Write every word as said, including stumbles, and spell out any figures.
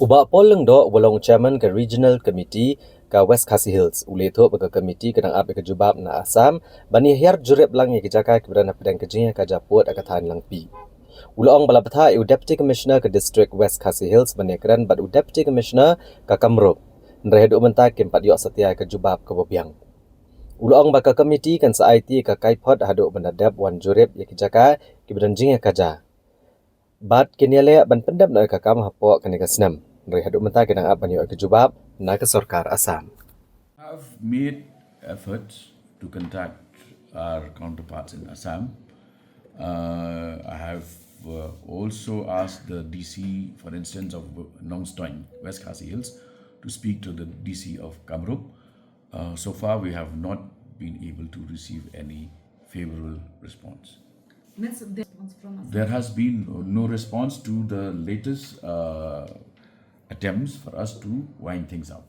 U Bah Paul Lyngdoh, uba long Chairman ka Regional Committee ka West Khasi Hills, u la ïathuh ba ka komiti ka dang ap ïa ka jubab na Assam ban ïa hiar jurip lang ïa ki jaka kiba don hapdeng ka jingïakajia pud ha ka thaiñ Langpih. U la ong ba la bthah ïa u Deputy Commissioner ka District West Khasi Hills ban ïakren bad u Deputy Commissioner ka Kamrup, hynrei haduh mynta kim pat ïoh satia ïa ka jubab kaba biang. U la ong ba ka komiti kan sa aiti ïa ka kaiphod haduh ban da dep wan jurip ïa ki jaka kiba don jingïakajia. Bad kin ïaleh ban pyndep noh ïa ka kam hapoh kane ka snem, hynrei haduh mynta ki dang ap ban ïoh ïa ka jubab na ka sorkar Assam. Have made efforts to contact our counterparts in Assam. Uh, I have uh, also asked the D C, for instance, of Nongstoin, West Khasi Hills, to speak to the D C of Kamrup. Uh, so far, we have not been able to receive any favorable response. Means the response from us. There has been no response to the latest uh, attempts for us to wind things up.